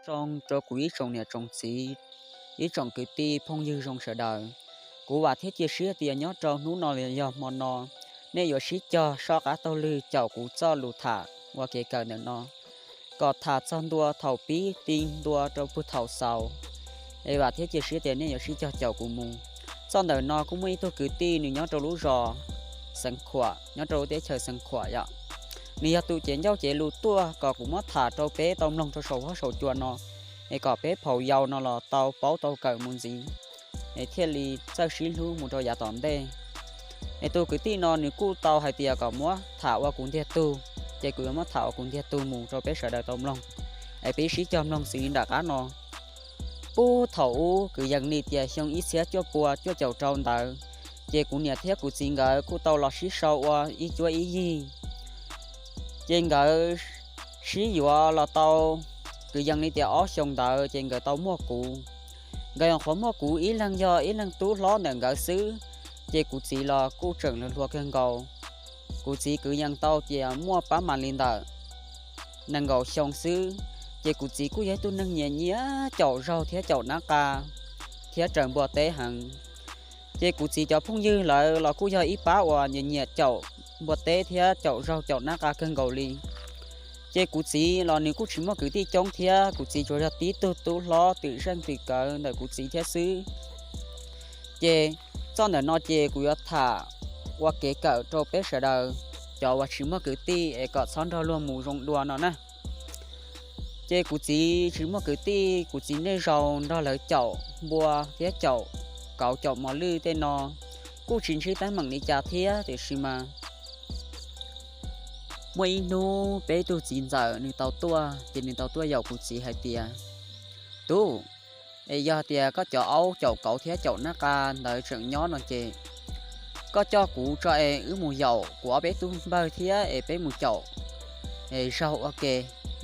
Nyob zoo rau kuv ib tsoom niam tsoom txiv, ib tsoom kwv tij phooj ywg zoo sawv daws. Kuv vam thiab cia siab tias nyob rau hnub no los yog hmo no, nej yuav sib cog soj qab taug lw caum kuv txoj lus tham ua kev kawm ntawm no, kom tham txog ntua thaum pib ti ntua rau puag thaum xaus. Es vam thiab cia siab tias nej yuav sib cog caum kuv mus. Txoj ntawm no kuj muaj ib tug kwv tij nws nyob rau lub zos Xeev Khuam, nyob rau lub teb chaws Xeev Khuam yom. Nws yog tus cev ncauj cev lus tuaj kom kuv muab tham rau peb tau mloog rau saum huab saum cua no, es kom peb phaum yau no los tau paub tau kawm mus ntxiv, es thiaj li txawj sib hlub mus rau yav tom ntej. Es tus kwv tij no nws kuj tau hais tias kom muab tham ua kuv ntiag tug, ces kuv yuav muab tham ua kuv ntiag tug mus rau peb sawv daws tau mloog, es peb sib cog mloog xws li nram qab no. Puag thaum ub kwv yees li tias xyoo ib txhiab cuaj pua cuaj caum rau ntawd, ces kuv niam thiab kuv txiv nkawd kuj tau los sib sau ua ib cuab ib yig. Ces nkawd sib yuav los tau kwv yees li tias ob xyoos ntawd ces nkawd tau muaj kuv. Nkawd nyuam qhuav muaj kuv ib leeg yog ib leeg tub hlob ntawm nkawd xwb, ces kuv txiv los kuj tseem hluas hluas kawg nkaus. Kuv txiv kwv yees tau tias muaj pab mam li ntawm nees nkaum xyoo xwb, ces kuv txiv kuj yog ib tug neeg nyiam nyiam caum zaug thiab caum nab qa thiab raws npua teb heev. Ces kuv txiv cov phooj ywg lawv los kuj yog ib pab uas nyiam nyiam caum npua teb thiab caum zaug caum nab qa kawg nkaus li. Ces kuv txiv los nws kuj tsis muaj kwv tij coob thiab, kuv txiv tsuas yog tib tug tub hlob twm zeej twm kawv ntawm kuv txiv thiab xwb. Ces txoj ntawm no ces kuv yuav tham ua kev kawm rau peb sawv daws cov uas tsis muaj kwv tij es kom txhob nrog luag mus zoo dua no na. Ces kuv txiv tsis muaj kwv tij, kuv txiv niaj zaus nrog lawv caum npua thiab caum kauv caum mos lwj tej no, kuj tsis ntsib teeb meem li cas thiab. Tiam sis mas muaj ib hnub peb tug txiv ntxawm nws tau tuaj, ces nws tau tuaj yaum kuv txiv hais tias, Tub, es yog tias koj cov aub caum kauv thiab caum nab qa ntawd tseem nyob no ces koj coj kuv tso es wb mus yaum kuv ob peb tug npawg thiab es peb mus caum es zaug ua ke,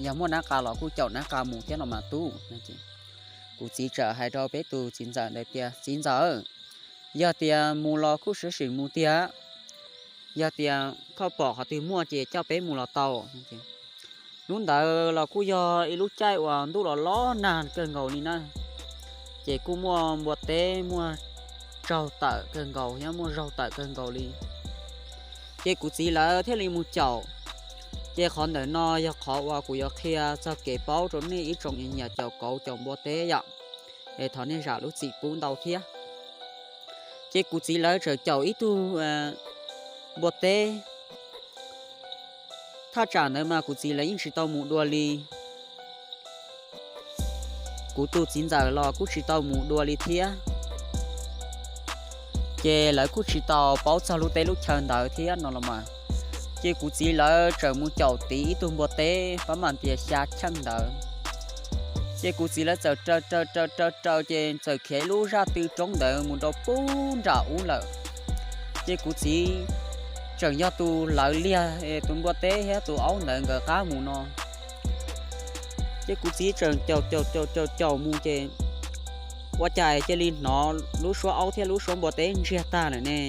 yog muaj nab qa los kuj caum nab qa mus thiab no mas tub. Kuv txiv txawm hais rau peb tus txiv ntxawm ntawd tias, Txiv ntxawm, yog tias mus los kuj sawv tsees mus tiag, yog tias koj pom qhov twg muaj ces coj peb mus los tau. Hnub ntawd los kuj yog ib lub caij uas ntuj los los nag kawg nkaus li na, ces kuj muaj npua teb muaj tsaug tawm kawg nkaus thiab muaj zaug tawm kawg nkaus li. Ces kuv txiv lawv thiaj li mus caum. Ces qhov ntawm no yog qhov uas kuv yuav qhia txog kev paub rau nej ib tsoom nyiam caum kauv caum npua teb yom, es thov nej zam lub txim pub ntau thiab. Ces kuv txiv lawv txawm caum ib tug npua teb. Thaj tsam ntawd mas kuv txiv lawv yeej tsis tau mus dua li. Kuv tus txiv ntxawm los kuj tsis tau mus dua li thiab. Ces lawv kuj tsis tau paub txog lub teb lub chaw ntawd thiab no los mas. Ces kuv txiv lawv txawm mus caum tiv ib tug npua teb pab mam tias xya cheej ntawd. Ces kuv txiv lawv txawm raws raws raws raws raws ces txawm khiav ib lub zaj tw roob ntawd mus rau puag nram ub lawm. Ces kuv txiv tseem yog tus lawv liag tus npua teb thiab tus aub ntawd nkawd qab mus no. Ces kuv txiv tseem caum caum caum caum caum mus ces ua cas cia li hnov lub suab aub thiab lub suab npua teb ntsiag tag lawm ne.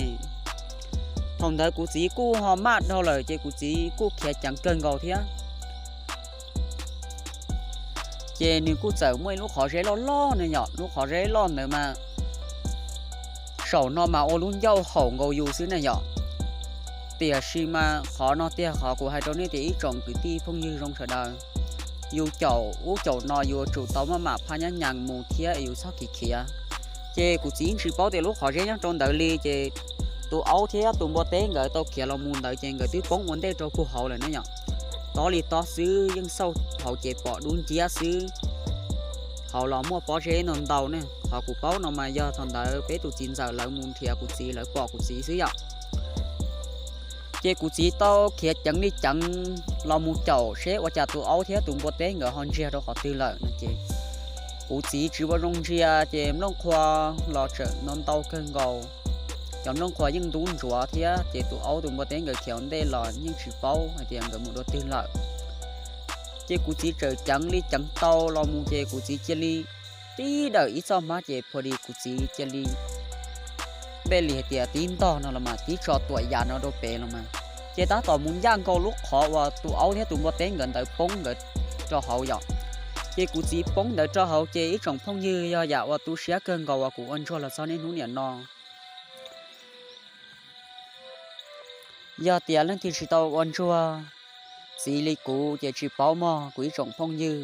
Thaum ntawd kuv txiv kuj ho maj dhau lawm ces kuv txiv kuj khiav ceev kawg nkaus thiab. Ces nws kuj txawm muaj ib lub qhov zeb loj loj ne yom, lub qhov zeb loj ntawd mas saum no mas ua lub ncauj haum nkaus yus xwb ne yom. Tiam sis mas qhov no tiag qhov kuv hais rau nej tias ib tsoom kwv tij phooj ywg zoo sawv daws, yus caum ub caum no yuav tsum tau maj mam phaj nyab nyas mus thiab yus txhob khiav khiav. Ces kuv txiv tsis paub tias lub qhov zeb nyob rau ntawd li ces tus aub thiab tus npua teb nkawd tau khiav los mus ntawd ces nkawd twb poob ua ntej rau puag hauv lawm ne yom. Tob li tob xwb yeej xauj hauv ces pom dub nciab xwb. Hauv los muaj pob zeb no ntau ne, qhov kuv paub no mas yog thaum ntawd peb tus txiv ntxawm lawv mus nrhiav kuv txiv lawv pom kuv txiv xwb yom. Ces kuv txiv tau khiav ceev li ceev los mus caum seb ua cas tus aub thiab tus npua teb nkawd ho ntsiag rau qhov twg lawm no ces kuv txiv tsis ua zoo ntsia ces nplooj qhuav los tseem ntau ntau kawg nkaus. Cov nplooj qhuav yeej ntub ntsuav thiab ces tus aub tus npua teb nkawd khiav ua ntej los yeej tsis paub hais tias nkawd mus dua twg lawm. Ces kuv txiv txawm ceev li ceev tau los mus ces kuv txiv cia li tib dawm ib txoj hmab ces phuas di kuv txiv cia li npej li hais tias tib ntog no los mas tib tso tuam yam no rau pem los mas, ces tab tom mus ncaj nkaus lub qhov uas tus aub thiab tus npua teb nkawd ntawd poob nkawd rau hauv yom. Ces kuv txiv poob ntawd rau hauv ces ib tsoom phooj ywg, yog yam uas tu siab kawg nkaus uas kuv ua ntsuag los txog niaj hnub niam no. Yog tias leej twg tsis tau ua ntsuag txiv li kuv ces tsis paub mog kuv ib tsoom phooj ywg.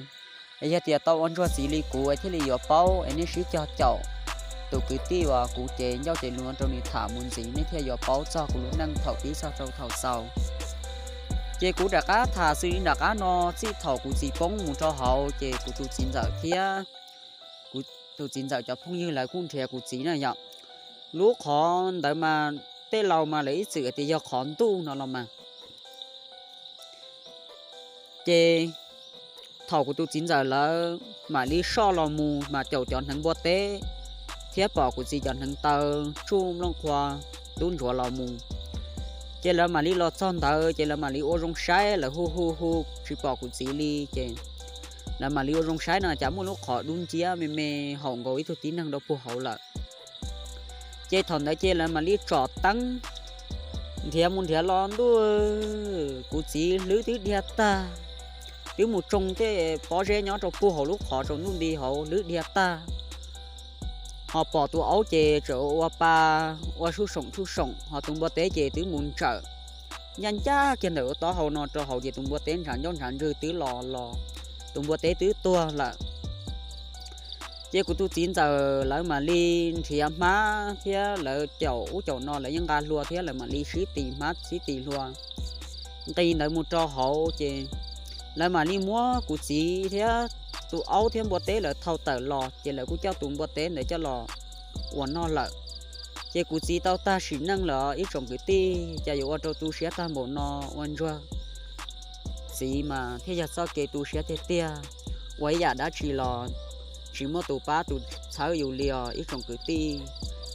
Es yog tias tau ua ntsuag txiv li kuv es thiaj li yuav paub, es nej sib cog caum tus kwv tij uas kuv cev ncauj cev lus rau nws tham mus ntxiv, nej thiaj yuav paub txog kuv lub neej thaum pib txog rau thaum xaus. Ces kuv rov qab tham xws li nram qab no, txij thaum kuv txiv poob mus rau hauv ces kuv tus txiv ntxawm thiab kuv tus txiv ntxawm cov phooj ywg lawv kuj nrhiav kuv txiv na yom. Lub qhov ntawd mas tej laus mas lawv ib txwm tias yog qhov ntuj no los mas. Ces thaum kuv tus txiv ntxawm lawv mam li soj los mus mas caum cov hneev npua teb thiab pom kuv txiv cov hneev taw tsuj nplooj qhuav tub ntsuav los mus. Ces lawv mam li los txog ntawd ces lawv mam li ua zoo saib, lawv hu hu hu tsis pom kuv txiv li ces lawv mam li ua zoo saib no cas muaj lub qhov dub nciab me me haum nkaus ib tug tib neeg rau puag hauv lawm. Ces thaum ntawd ces lawv mam li tsom teeb nrhiav mus nrhiav los ntuj, kuv txiv hlwb twb dhia tag, twb mus tsoo tej pob zeb nyob rau puag hauv lub qhov tsaus ntuj nti hauv hlwb dhia tag. Ho pom tus aub ces tseem ua pa ua suj soom suj soom, ho tus npua teb ces twb mus ntsawm ncaj ncaj kiag ntawm lub taub hau no rau hauv ces tus npua teb ntshav ncauj ntshav ntswg twb los los, tus npua teb twb tuag lawm. Ces kuv tus txiv ntxawm lawv mam li nrhiav hmab thiab lawv caum ub caum no lawv yeej nqa hlua thiab lawv mam li sib tis hmab sib tis hlua nqis ntawd mus rau hauv ces lawv mam li muab kuv txiv thiab tus aub thiab npua teb lawv thau tawm los ces lawv kuj coj tus npua teb ntawd coj los ua noj lawm. Ces kuv txiv tau tag sim neej lawm ib tsoom kwv tij, cas yuav ua rau tu siab tag npaum no, ua ntsuag txiv mas thiaj yog txoj kev tu siab tiag tiag, ua ib yam dab tsi los tsis muaj tus pab tus txhawb yus li os ib tsoom kwv tij.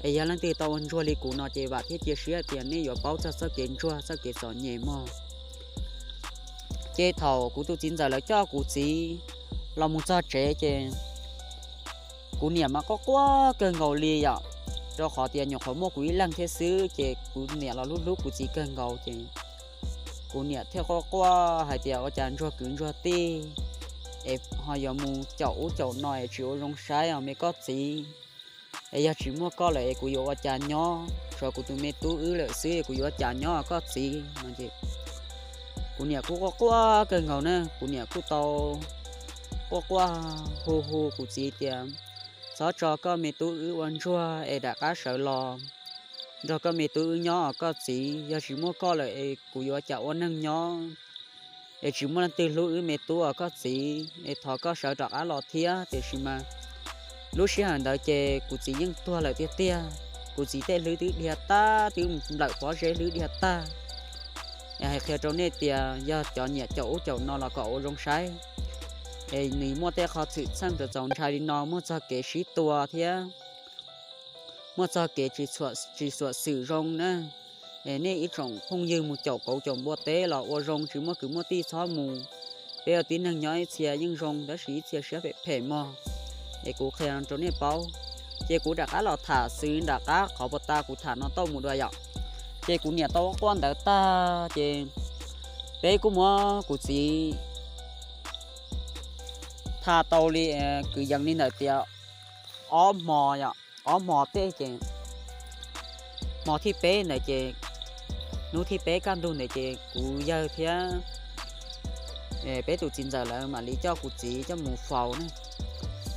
Es yog leej twg tau ua ntsuag li kuv no ces vam thiab cia siab tias nej yuav paub txog txoj kev ntsuag txoj kev txom nyem mog. Ces thaum kuv tus txiv ntxawm lawv coj kuv txiv los mus txog tsev ces kuv niam mas quaj quaj kawg nkaus li yom, rau qhov tias nyuam qhuav muaj kuv ib leeg thiab xwb ces kuv niam los hlub hlub kuv txiv kawg nkaus ces kuv niam thiaj quaj quaj hais tias ua cas ntsuag kwv ntsuag tij es ho yuav mus caum ub caum no es tsis ua zoo saib os me koj txiv. Es yog tsis muaj koj lawm es kuv yuav ua cas nyob, tshuav kuv tus me tub wb lawm xwb kuv yuav ua cas nyob koj txiv no es kuv niam kuj quaj quaj kawg nkaus na, kuv niam kuj tau quaj quaj hu hu kuv txiv tias txhob tso koj me tub wb ua ntsuag es rov qab sawv los nrog koj me tub wb nyob os koj txiv, yog tsis muaj koj lawm es kuv yuav ua cas ua neeg nyob, es tsis muaj leej twg hlub wb me tub os koj txiv, es thov koj sawv rov qab los thiab. Tiam sis mas lub sij hawm ntawd ces kuv txiv yeej tuag lawm tiag tiag, kuv txiv tej hlwb twb dhia tag, twb nplawm pob zeb hlwb dhia tag. Es hais qhia rau nej tias yog cov nyiam caum ub caum no los kom ua zoo saib, es nws muaj tej qhov txhwm txheej txaus ntshai li no, muaj txog kev sib tua thiab muaj txog kev tsis xuam xwm zoo na. Es nej ib tsoom phooj ywg mus caum kauv caum npua teb los ua zoo, tsis muaj kwv muaj tij txhob mus. Peb ua tib neeg nyob ib txhia yeej zoo tab sis ib txhia siab phem phem mog. Es kuv qhia rau nej paub, ces kuv rov qab los tham xwb nram qab qhov puas tas kuv tham no tau mus dua yom. Ces kuv niam tau quaj ntawd tag ces peb kuj muab kuv txiv tha tau li, kwv yees li ntawm tias ob hmo, ob hmo tej ces hmo thib peb ntawd ces, hnub thib peb kaj ntug ntawd ces kuv yawg thiab peb tus txiv ntxawm lawv mam li coj kuv txiv coj mus faus na.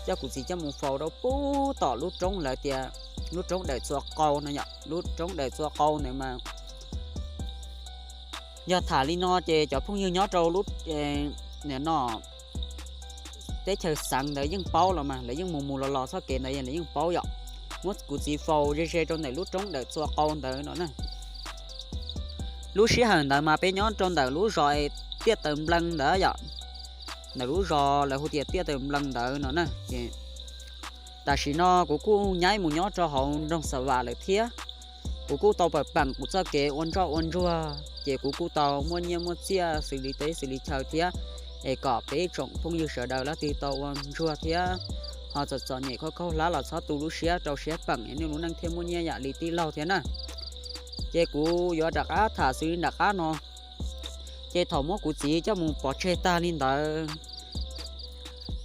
Coj kuv txiv coj mus faus rau pem tom lub roob lawv tias lub roob Dawm Txua Qau no yom, lub roob Dawm Txua Qau ntawd mas yog tham li no ces cov phooj ywg nyob rau lub no teb chaws xeev ntawd yeej paub los mas, lawv yeej mus mus los los txoj kev ntawd lawv yeej paub yom. Muab kuv txiv faus ze ze rau ntawm lub roob Dawm Txua Qau ntawd no na. Lub sij hawm ntawd mas peb nyob rau ntawm lub zos Tiaj Taws Nplees ntawd yom, ntawm lub zos lawv hu tias Tiaj Taws Nplees ntawd no na. Tam sim no kuv kuj nyaib mus nyob rau hauv nroog Xa Vam lawm thiab. Kuv kuj tau pam peem kuv txoj kev ua ntsoj ua ntsuag ces kuv kuj tau muaj nyiaj muaj txiaj xws li teb xws li chaw thiab. Es kom peb tsoom phooj ywg sawv daws leej twg tau ua ntsuag thiab ho txom txom nyem khaub khaub hlab los txhob tu lub siab rau siab peem es nej lub neej thiaj muaj nyiaj yam li tij laug thiab na. Ces kuv yuav rov qab tham xws li nram qab no. Ces thaum muab kuv txiv coj mus pov tseg tag li ntawd,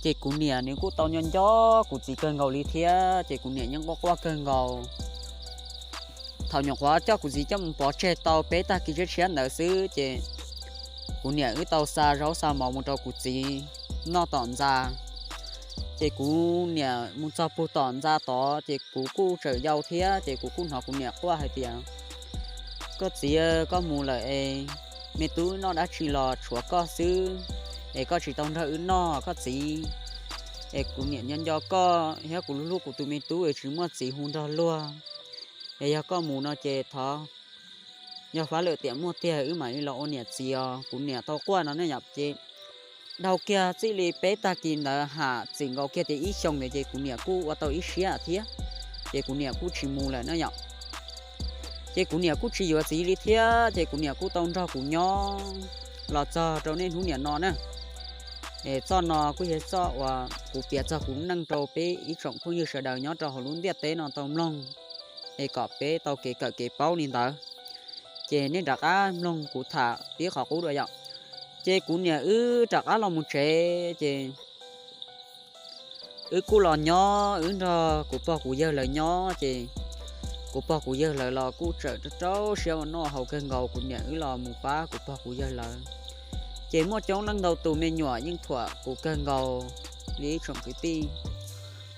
Ces kuv niam nws kuj tau nco nco kuv txiv kawg nkaus li thiab, ces kuv niam yeej quaj quaj kawg nkaus. Thaum nyuam qhuav coj kuv txiv coj mus pov tseg tau peb tag kis tshiab tshiab ntawd xwb, ces kuv niam wb tau xa zaub xa mov mus rau kuv txiv noj tom ntxa. Ces kuv niam mus txog puag tom ntxa tod, ces kuv kuj tseem yau thiab, ces kuv kuj hnov kuv niam quaj hais tias, Koj txiv, koj mus lawm es me tub noj dab tsi los tshuav koj xwb, es koj tsis tau nrog wb noj koj txiv. Es kuv niam nco nco koj thiab kuv hlub hlub kuv tus me tub es tsis muaj txiv hu nrog luag. Es yog koj mus no ces thov, yog fab lawm tiam muaj tiag wb mam li los ua niam txiv os. Kuv niam tau quaj no ne yom, ces dhau kiag txij li peb tag kis ntawd ham txwm nkaus kiag tias ib xyoos ntawd ces kuv niam kuj ua tau ib siab thiab, ces kuv niam kuj tsis mus lawm na yom. Ces kuv niam kuj tsis yuav txiv li thiab, ces kuv niam kuj tau nrog kuv nyob los txog rau niaj hnub niam no na. Es txoj no kuj yog txoj uas kuv piav txog kuv neej rau peb ib tsoom phooj ywg sawv daws nyob rau hauv lub ntiaj teb no tau mloog, es kom peb tau kev kawm kev paub li ntawd. Ces nej rov qab mloog kuv tham pib qhov qub dua yom. Ces kuv niam wb rov qab los mus tsev, ces wb kuj los nyob, wb nrog kuv pog kuv yawg lawv nyob, ces kuv pog kuv yawg lawv los kuj tseem rau rau siab ua noj haus kawg nkaus, kuv niam wb los mus pab kuv pog kuv yawg lawv. Ces muaj coob leej ntau tus me nyuam yeej thuam kuv kawg nkaus li ib tsoom kwv tij.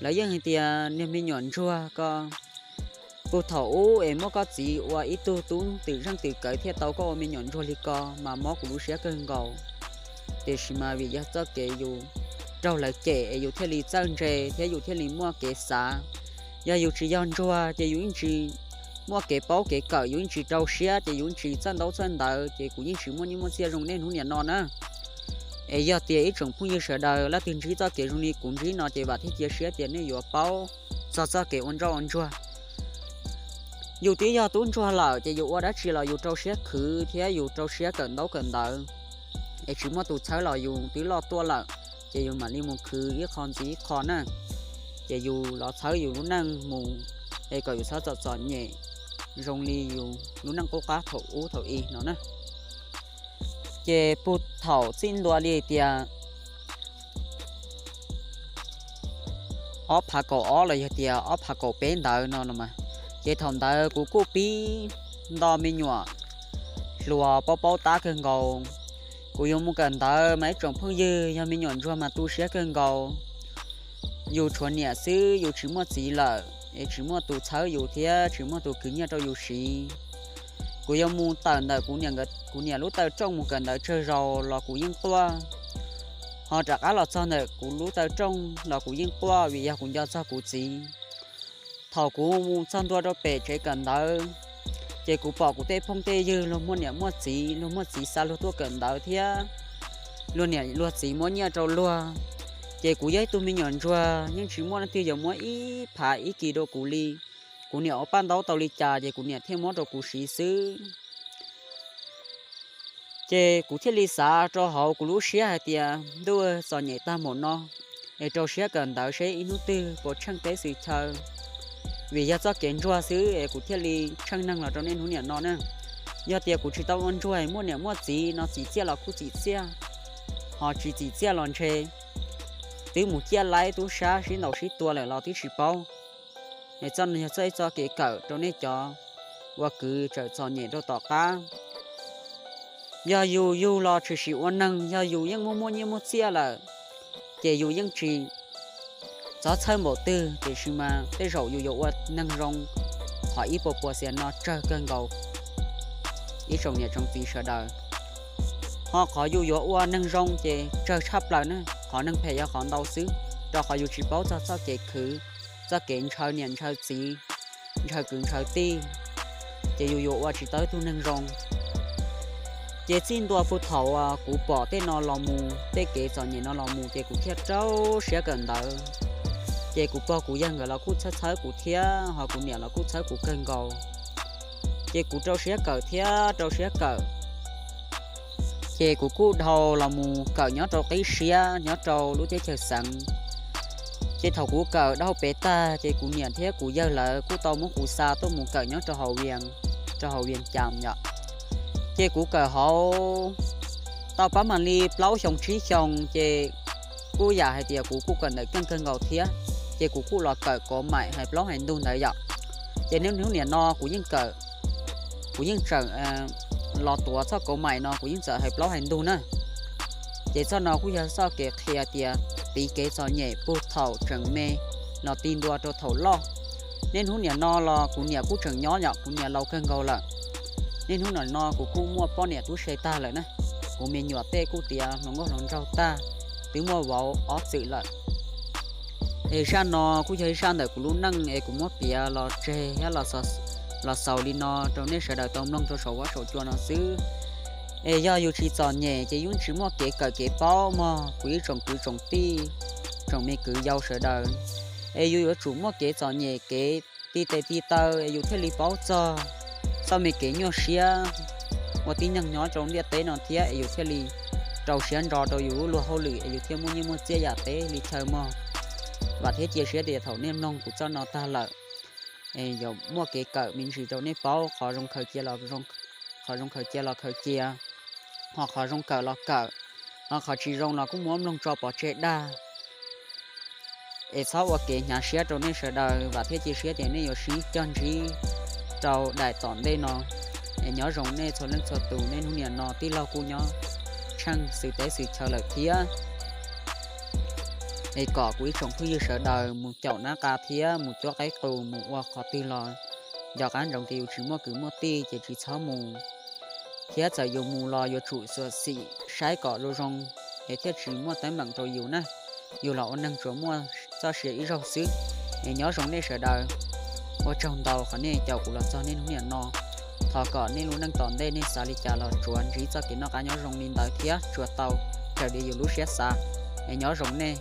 Lawv yeej hais tias, Niag me nyuam ntsuag ko, puag thaum ub es muab koj txiv ua ib tug tub twm zeej twm kawv thiaj tau koj ua me nyuam ntsuag li ko mas mob kuv lub siab kawg nkaus. Tiam sis mas vim yog txoj kev yus raug lawv cem es yus thiaj li txawj ntse thiab yus thiaj li muaj kev xav. Yog yus tsis yog ntsuag ces yus yeej tsis muaj kev paub kev kawm, yus yeej tsis rau siab ces yus yeej tsis txawj ntaub txawj ntawv, ces kuv yeej tsis muaj nyiaj muaj txiaj zoo niaj hnub niam no na. Es yog tias ib tsoom phooj ywg sawv daws leej twg ntsib txoj kev zoo li kuv ntsib no ces vam thiab cia siab tias nej yuav paub txog txoj kev ua ntsoj ua ntsuag. Yus twb yog tub ntsuag lawm ces yus ua dab tsi los yus rau siab khwv thiab yus rau siab kawm ntaub kawm ntawv, es tsis muaj tus txhawb los yus twb loj tuaj lawm, ces yus mam li mus khwv ib qho ntxiv ib qho na. Ces yus los txhawb yus lub neej mus, es kom yus txhob txom txom nyem zoo li yus lub neej qub qab thaum ub thaum i no na. Ces puag thaum txij ntua li tias ob phav kaum ob los yog tias ob phav kaum peb ntawd no los mas, ces thaum ntawd kuv kuj pib nto me nyuam hluas paub paub tab kawg nkaus. Kuv yuav mus kawm ntawv mas ib tsoom phooj ywg yog me nyuam ntsuag mas tu siab kawg nkaus. Yus tshuav niam xwb, yus tsis muaj txiv lawm es tsis muaj tus txhawb yus thiab tsis muaj tus khwv nyiaj rau yus siv. Kuv yuav mus tawm ntawm kuv niam lub taw rooj mus kawm ntawv tsawg zaus los kuv yeej quaj, ho rov qab los txog ntawm kuv lub taw rooj los kuv yeej quaj vim yog kuv nco txog kuv txiv. Thaum kuv mus txog ntua rau pem tsev kawm ntawv, ces kuv pom kuv tej phooj tej ywg luag muaj niam muaj txiv, luag muaj txiv xa luag tuaj kawm ntawv thiab luag niam luag txiv muab nyiaj rau luag. Ces kuv yog ib tug me nyuam ntsuag yeej tsis muaj leej twg yuav muab ib phav ib kis rau kuv li. Kuv niam ua paj ntaub tau li cas ces kuv niam thiaj muab rau kuv siv xwb. Ces kuv thiaj li xav rau hauv kuv lub siab hais tias ntuj txom nyem tag npaum no, es rau siab kawm ntawv seb ib hnub twg puas tsheej teb xwm chaw. Vim yog txoj kev ntsuag xwb es kuv thiaj li tsheej neeg los rau niaj hnub niam no na. Yog tias kuv tsis tau ua ntsuag, muaj niam muaj txiv no txim txiaj los kuj txim txiaj, ho tsis txim txiaj los ntshe twb mus ciaj laib tub sab sib ntaus sib tua lawm los twb tsis paub. Es txoj no yog txoj ib txoj kev kawm rau nej cov uas kwv txawm txom nyem rau tom qab. Yog yus yug los tshwm sim ua neeg, yog yus yeej muaj muaj nyiaj muaj txiaj lawm, ces yus yeej tsis txhob txhawj npaum twg, tiam sis mas tej zaum yus yuav ua neeg zoo, qhov ib puas puas xiam no tsawg kawg nkaus ib tsoom niam tsoom txiv sawv daws. Ho qhov yus yuav ua neeg zoo ces tsawg tshaj plaws na, qhov neeg phem yog qhov ntau xwb, rau qhov yus tsis paub txog txoj kev khwv, txoj kev ntshaw niam ntshaw txiv, ntshaw kwv ntshaw tij, ces yus yuav ua tsis tau ib tug neeg zoo. Ces txij ntua puag thaum kuv pom tej no los mus, tej kev txom nyem no los mus, ces kuv thiaj rau siab kawm ntawv. Ces kuv pog kuv yawg nkawd los kuj txhawb txhawb kuv thiab, ho kuv niam los kuj txhawb kuv kawg nkaus. Ces kuv rau siab kawm thiab rau siab kawm. Ces kuv kuj dhau los mus kawm nyob rau qib siab nyob rau lub teb chaws xeev. Ces thaum kuv kawm dhau pem tag ces kuv niam thiab kuv yawg lawv kuj tau muab kuv xa tuaj mus kawm nyob rau hauv Vias, rau hauv Vias Cas yom. Ces kuv kawm hauv tau pab mam li plaub xyoos tsib xyoos ces kuj yam hais tias kuv kuj kawm ntawm keej kawg nkaus thiab, ces kuv kuj los kawm kauv maim hais plaub hais ntug ntawd yom. Ces niaj hnub niam no kuv yeej kawm, kuv yeej tseem los tuav txoj kauv maim no kuv yeej txawm hais plaub hais ntug na. Ces txoj no kuj yog txoj kev qhia tias tiv kev txom nyem puag thaum tseem me los ti ntua rau thaum loj. Niaj hnub niam no los kuv niam kuj tseem nyob yom, kuv niam laus kawg nkaus lawm. Niaj hnub niam no kuv kuj muaj poj niam tub se tag lawm na, kuv me nyuam tej kuj tiav hluas nkauj hluas nraug tag, twb muaj vauv ob txwm lawm. Es zaj no kuj yog ib zaj ntawm kuv lub neej es kuv muab piav los tseg thiab los xaus li no rau nej sawv daws tau mloog rau saum huab saum cua no xwb. Es yog yus tsis txom nyem ces yus tsis muaj kev kawm kev paub mog kuv ib tsoom kwv tsoom tij, tsoom me kwv yau sawv daws. Es yus yuav tsum muaj kev txom nyem kev tij tes tij taw es yus thiaj li paub txog txoj me kev nyuaj siab ua tib neeg nyob rau ntiaj teb no thiab es yus thiaj li rau siab ntso rau yus lub luag hauj lwm es yus thiaj muaj nyiaj muaj txiaj yam teb li chaw mog. Vam thiab cia siab tias thaum nej mloog kuv txoj no tag lawm, es yuav muaj kev kawm me ntsis rau nej paub, qhov zoo khaws cia los, qhov zoo khaws cia los khaws cia, ho qhov zoo kawm los kawm, ho qhov tsis zoo los kuj muab mloog tso pov tseg dag. Es txhob ua kev hnyav siab rau nej sawv daws, vam thiab cia siab tias nej yuav sib cog ntsib rau daim tom ntej no. Es nyob zoo nej txhua leej txhua tus, niaj hnub niam no tij laug kuj nyob tsheej xwm teb xwm chaw lawm thiab. Es kom kuv ib tsoom phooj ywg sawv daws mus caum nab qa thiab mus cuab qaib qus mus ua qhov twg los nco qab ntsoov tias yus tsis muaj kwv muaj tij ces tsis txhob mus, thiab txawm yus mus los yuav tsum xyuam xim saib kom zoo zoo, es thiaj tsis muaj teeb meem rau yus na. Yus los ua neeg tsuas muaj txoj sia ib zaug xwb. Es nyob zoo nej sawv daws, ua tsaug ntau qhov nej caum kuv los txog niaj hnub niam no. Thov kom nej lub neej tom ntej nej xav li cas los tsuav ntsib txoj kev noj qab nyob zoo li ntawd thiab tsuas tau raws li yus lub siab xav. Es nyob zoo nej.